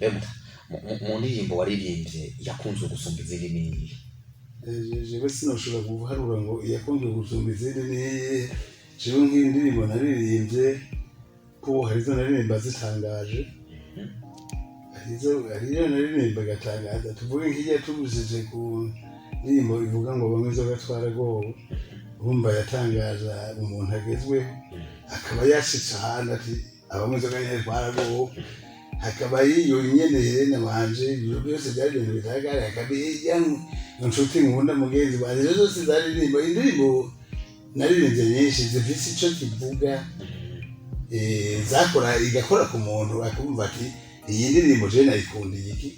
Mbe mu ndirimbo waririmbye yakunzwe gusumba izindi niyihe? Jewe sinoshobora guharura ngo iyakunzwe gusumba izindi niyihe. Jewe nk'iyi ndirimbo naririmbye, ko hari izo naririmba zitangaje, hari izo naririmba igatangaza. Tuvuge nk'ijya tubujije ku ndirimbo ivuga ngo banywe inzoga twaragowe, urumva yatangaza umuntu agezweho, akaba yashitse ahantu ati abanywa inzoga nyene twaragowe. Hakaba iyo nyene Helena wanje, ibyo byose byari ibintu bitagara. Hakaba iya inshuti nkunda, mugenzi wanje, izo zose zaririmba. Indirimbo naririmbye nyinshi zifise ico kivuga, zakora igakora ku muntu akumva ati iyi ndirimbo je nayikundiye iki.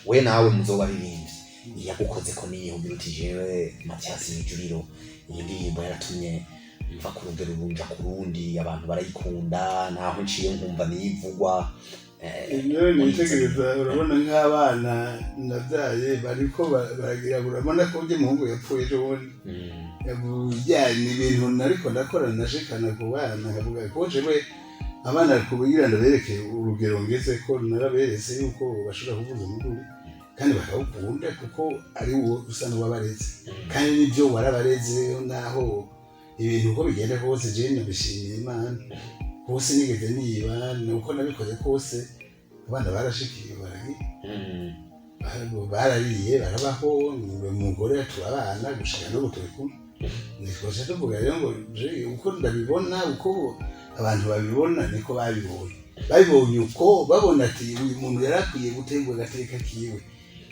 We nawe muzo waririmbye yagukoze ko niyihe, ugira uti jewe Mathias Nijuriro iyi ndirimbo yaratumye mva ku rugero runja ku rundi, abantu barayikunda, naho nciye nkumva niyivugwa? Iyo nitegereza, urabona nk'abana nabyaye bariko baragira, urabona ko urya muhungu yapfuye ejo bundi. Ni ibintu nariko ndakora, nashikana ku bana nkavuga ko jewe abana kugira ndabereke urugero ngeze ko naraberetse yuko bashobora kuvuza umuduri kandi bakawukunda, kuko ari wo usa n'uwabareze, kandi nibyo warabareze. Naho ibintu uko bigenda kose, jewe nabishimiye Imana hose nigeze niba ni uko nabikoze kose, abana barashikiye baragiye, barariye, barabaho, umugore turabana gushika n'ubu turi kumwe. Ntitwaje tuvuga rero ngo uko ndabibona, uko abantu babibona niko babibonye, babibonye uko babona ati uyu muntu yari akwiye gutegwa agateka kiwe,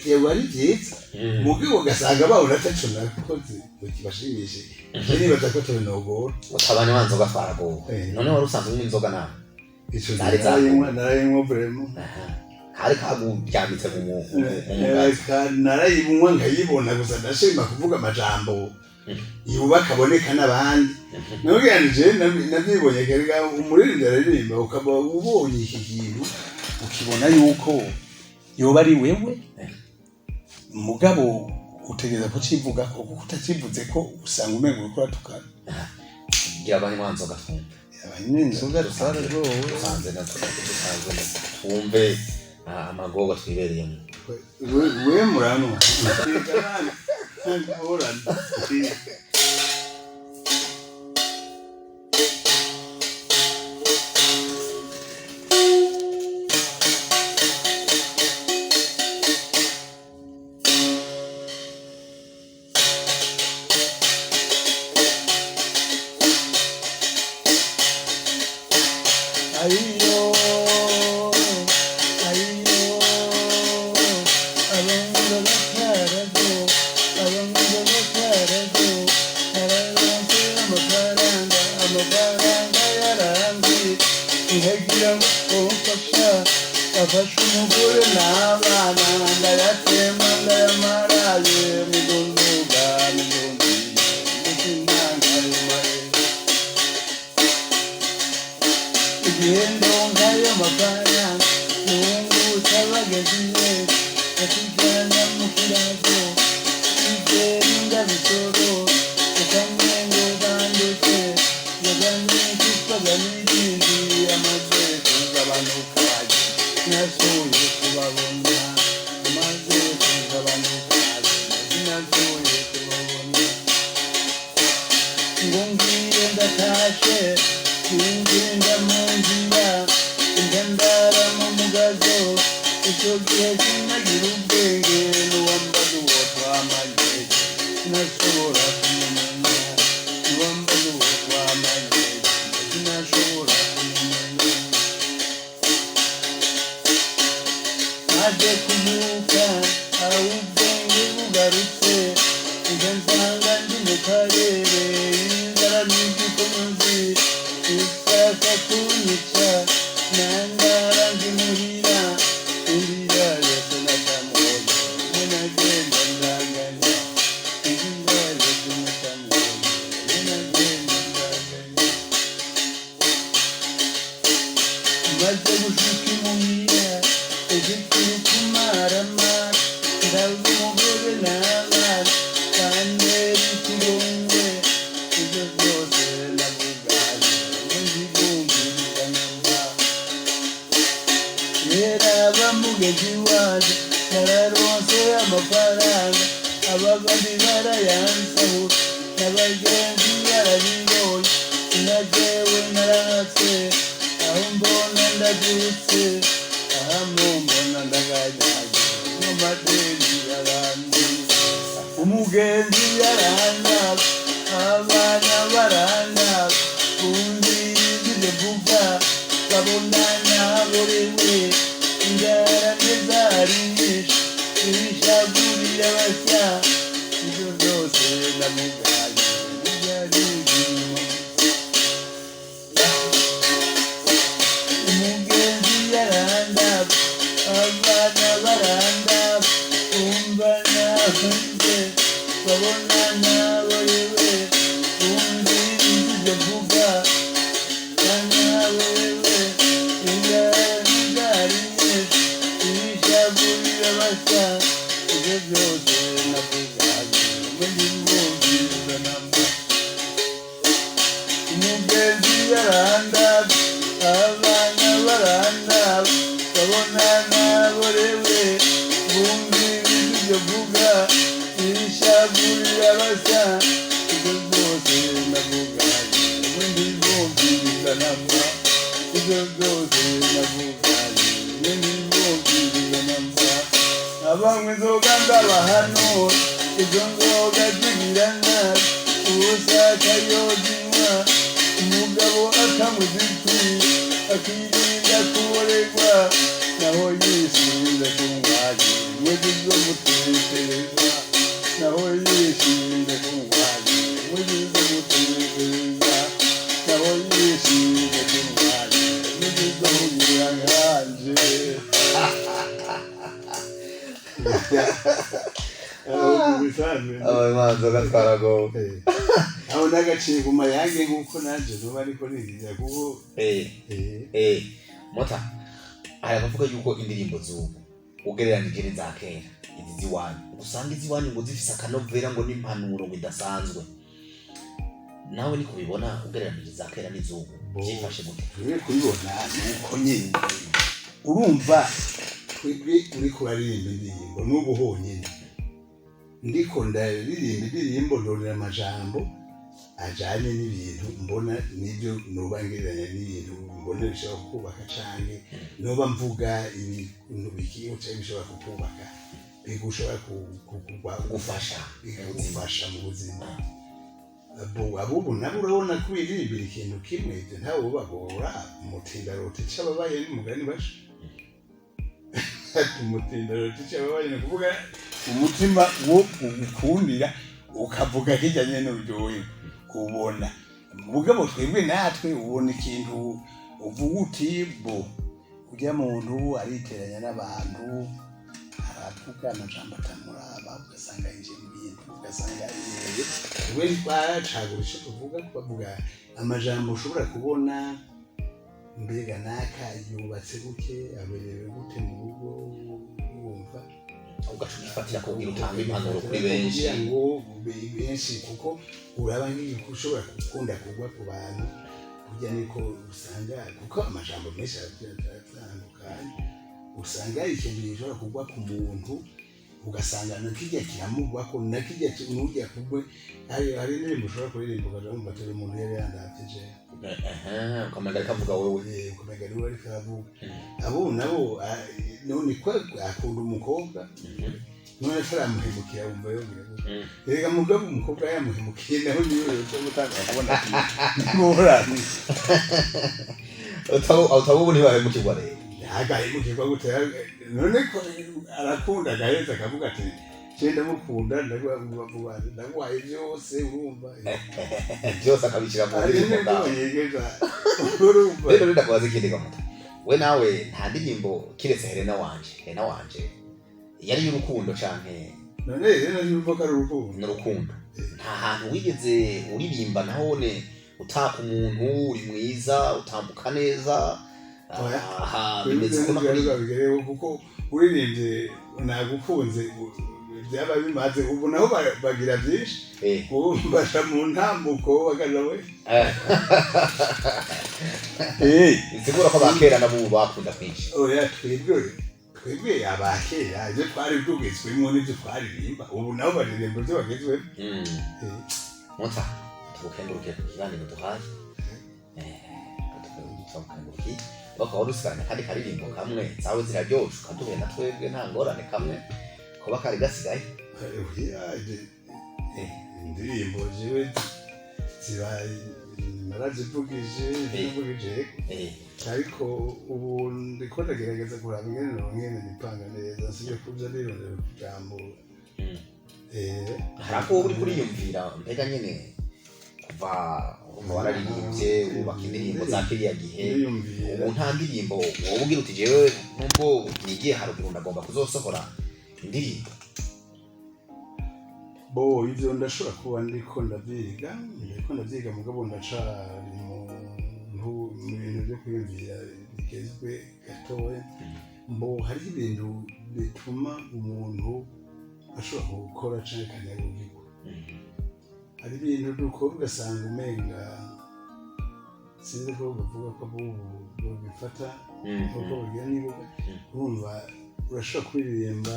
yego ari byiza, mugabo ugasanga babona ataco nakoze ngo kibashimishe. Je nibaza ko tubinogora. Utabanye wa nzoga twaragowe. None wari usanzwe unywa inzoga nawe? Ico Zari narayinywa, narayinywa vraiment. Aha. Kari kaguryambitse mu mugazo. Narayinywa nkayibona gusa, ndashima kuvuga amajambo yubaka aboneka n'abandi. Nabwira nti jewe navyibonye kare, umuririmbyi araririmba ukaba ubonye iki kintu, ukibona yuko yoba ari wewe, mugabo utegereza kucivuga ko, kuko utakivuze ko usanga umengo uriko uratukana. Gira abanye wa nzoga twumve. Abanywa inzoga twaragowe. Dusanze na dusanzwe twumve amagorwa twibereyemo. We muranwa. Ngorane. Ayo, ayo, abanywa batarago, abanywa batarago, nararonse amafaranga, amafaranga yaranze, ntihagira ngo umfasha, afashe umugore n'abana, ndayatema ndayamaraye, mudunduga, mudunduga, mutinanga ayo mahera. Igihe ndonka ayo mafaranga, nungutse abagenzi be, basigana mu kirago, izera ingabisoro, ukamengo bandutse, yaganye icupaga n'irindi, amaze kugabanuka, sinasuye kubabona, amaze kugabanuka, sinasuye kubabona. Ngo ngiye ndatashe, singenda mu nzira, njya ndara mu mugazo. Icyo gihe sinagira ubwenge, n'uwambaza uwo twamaze sinashobora kumumenya, n'uwambaza uwo twamaze sinashobora kumumenya. Maze kubyuka aho ubwenge bugarutse, njya nsanga ndi mu karere, inzara n'igikonozi ishaka kunyica, nandara ndi muhira, indira yose natamuhoza, nagenda ndanganya, indira yose natamuhoza, nagenda ndanganya. Maze gushika imuhira, ufite ukumarama, ndaza umugore n'abana bantera ikirungo. Umugenzi yaranda, abana baranda, undi ibyo mvuga babona naborewe. Inzara ntizari nyinshi, ibishagurira bashya, ibyo byose ndamugaye ntibyari inyuma. Umugenzi yaranda, abana baranda, umva nahuze, babona naborewe, bumvira ibyo mvuga naborewe. Inzara ntizari nyinshi, ibishagurira bashya, ibyo byose navugaye mwe ntibumviriza namba. Umugenzi yaranda, abana baranda, babona naborewe, bumvira ibyo mvuga, ibishagurira bashya, ibyo byose navugaye mwe ntibumviriza namba. Ibyo byose navugaye mwe ntibumviriza namba. Abanywa inzoga ndabahanura, izo nzoga zigira nabi, ushaka yozinywa, umugabo akanywa izikwiye, akirinda kuboregwa, naho yishinze kunywaji mwe zizomutekereza, naho yishinze kunywaji mwe zizomutekereza, naho yishinze kunywaji mwe zizomugira nkanje. Abamanzi gatwarago. Aho n'agaciye ku mayange nk'uko nanjye nuba ariko niriza kuko. Mota hari abavuga yuko indirimbo z'ubu ugereranije n'iza kera, izi z'iwanyu usanga iz'iwanyu ngo zifise akanovera ngo n'impanuro ngo idasanzwe. Nawe niko ubibona ugereranije iza kera n'iz'ubu? Byifashe gute? Turi kubibona nuko nyine urumva twebwe uriko uraririmba indirimbo n'ubu honyine ndiko ndaririmba indirimbo, ndondera amajambo ajanye n'ibintu mbona, n'ibyo noba ngereranya n'ibintu mbona bishobora kukubaka, canke noba mvuga ibintu bikiye canke bishobora kukubaka, bigushobora kugufasha. Bikagufasha mu buzima. Abubu nabo urabona ko biririmbira ikintu kimwe, ibyo ntawe ubagora. Umutindaroti c'ababaye n'umugani baca umutindaroti c'ababaye, ni ukuvuga umutima wo ugukundira ukavuga kirya nyene uryohewe ubona. Mugabo twebwe natwe ubona ikintu uvuga uti bo urya muntu ariteranya n'abantu, aravuga amajambo atamuraba, ugasanga yinjiye mu bintu, ugasanga yeye we twacagura icyo tuvuga, tukavuga amajambo ushobora kubona mbega naka yubatse gute, aberewe gute mu rugo, wumva. Ugaca ugifatira kubwira utanga impanuro kuri benshi. Kugira ngo benshi, kuko uraba nk'ibintu ushobora gukunda kugwa ku bantu burya niko usanga, kuko amajambo menshi aratandukanye, usanga hari ikintu gishobora kugwa ku muntu, ugasanga nakijya kiramugwako, nakijya nujya kugwe. Hari indirimbo ushobora kuririmba ukaja wumva atari umuntu yari yandavye jewe. Ukamenya ariko avuga wewe. Ukamenya niwe ariko aravuga. Abo nabo none ko akunda umukobwa, none ataramuhemukira wumva yongera gute? Erega mugabo umukobwa yamuhemukiye naho niwe yoca mutanga kubona ati ngorane. Utaba ubu ntibahemukirwa rero. Agahemukirwa gute none ko arakunda agaheza akavuga ati je ndamukunda, ndaguhaye byose, urumva. Byose akabishyira mu hari ndirimbo n'ibyo bwawe. yegeza, urumva. Rero ndakubaza ikindi gamuta, we nawe nta ndirimbo kiretse Helena wanje, Helena wanje yari y'urukundo canke? None rero yumva ko ari urukundo. N'urukundo. Nta hantu wigeze uririmba nahone utaka umuntu uri mwiza, utambuka neza? Oya. Aha bimeze uko twebwe nakuriye. Bigereho kuko uririmbye nagukunze byaba bimaze. Ubu naho bagira byinshi, ubu baja mu ntambuko bakaja we. Bisigura ko abakera nabo ubu bakunda kwinshi. Oya, twebwe abakera ibyo twari tugezwemo n'ibyo twaririmba, ubu nabo baririmba ibyo bagezwemo. Muta tugukengurukiye ku kiganiro duhaye. Tugukengurukiye, bakaba dusigaranye akandi karirimbo kamwe zawe ziraryoshe, ukaduhe na twebwe nta ngorane, kamwe kuba kari gasigaye. Oya, Indirimbo jewe ziba narazivugije, zivugije, ariko ubu ndiko ndagerageza kuraba ingene nongene nipanga neza, nsubire kuza nirondera utujambo. Hari ako wowe uriko uriyumvira mbega nyene kuva urumva wararirimbye, wubaka indirimbo za kiriya gihe? Niyumvira. Ubu nta ndirimbo wowe ugira uti: "Jewe nubwo nigiye haruguru, ndagomba kuzosohora indirimbo"? Bo, ivyo ndashobora kuba ndiko ndavyiga, mugabo ndacari mu bintu vyo kwiyumvira bigezwe gatoya. Mbo hariho ibintu bituma umuntu ashobora gukora canke akanyarugirwa. Hari ibintu dukora ugasanga umenga sinzi ko bavuga ko bubu babifata uko bagira n'ingoga. Urumva, urashobora kuririmba,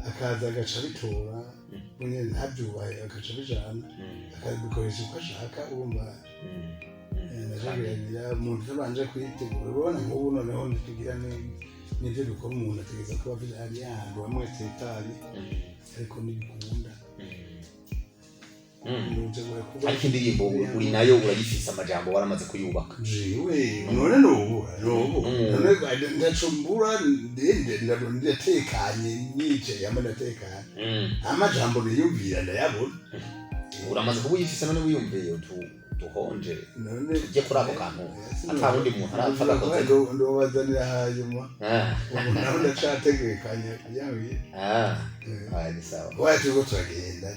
akaza agaca abitora nyine, ntabyubahe, agaca abijana, akabikoresha uko ashaka, urumva. Ndajagerageza umuntu utabanje kuyitegura. Urabona nk'ubu noneho ntitugira n'ibyo dukora, umuntu ategereza kuba afite ari ahantu hamwe tekanye, ariko ntibikunda. Nutegura kuba Ariko indirimbo uri nayo urayifise, amajambo waramaze kuyubaka? Jewe none nubu none ndacumbura ndende, ndatekanye, nicaye hamwe ndatekanye, amajambo niyumvira ndayabona. Uramaze kuba uyifise none, wiyumviye duhonje None tujye kuri ako kantu ata wundi muntu arapfa agakoze? Ndobazanira hanyuma. Ubu naho ndacategekanye kugira ngo Ah, ni sawa. Oya, turiko turagenda,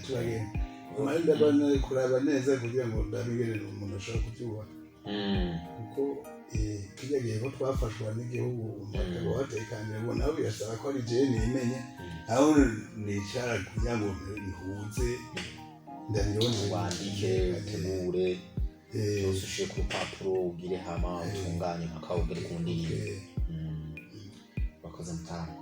mari ndabona kuraba neza kugira ngo ndabe ingene umuntu ashobora kubyubaka, kuko kirya gihe ko twafashwa n'igihugu umugabo watekanye, ubu nawe birasaba ko ari jewe nimenye aho nicara kugira ngo ntuze ndabirondere. Wandike, utegure byose, ushire ku rupapuro, ugire hama utunganye mpaka ugere ku ndirimbo. Wakoze mutama.